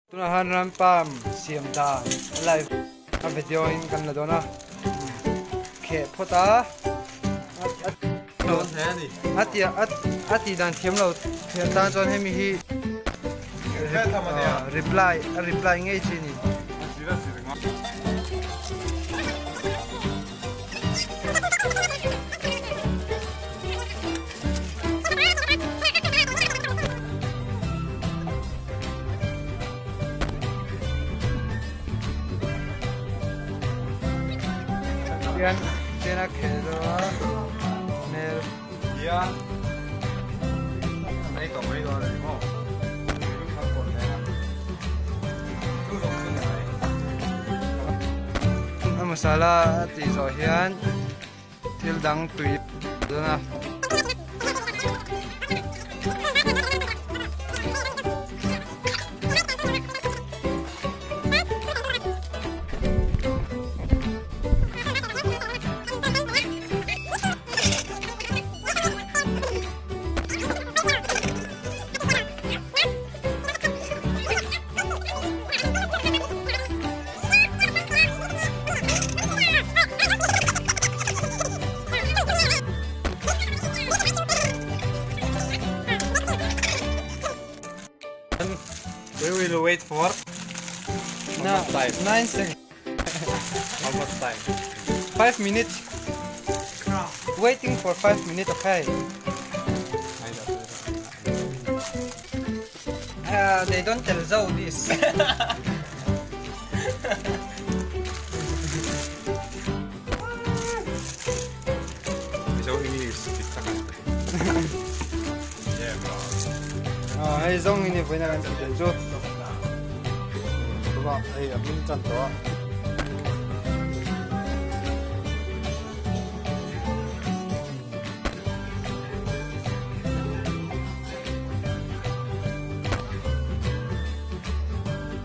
Tunah han ram palm siam dan a live a video in kan la dawn a kheh phawt a a ti a tih dan thiam lo thiam tan chuan hemi hi reply a reply ngei chi a ni. Tian tian a khel deuh a hmel Nia mai tawh mai dawn a ni maw A masala a tih zawh hian thil dang tui dawn a. We will wait for how much time? 9 seconds. How much time? 5 minutes. Waiting for 5 minutes, okay? Uh, they don't tell Zoe this. Mizo English dik tak an Yeah, bro. Ah, hei zong ini voina kan ti chu. Tuma, hei a min chan to.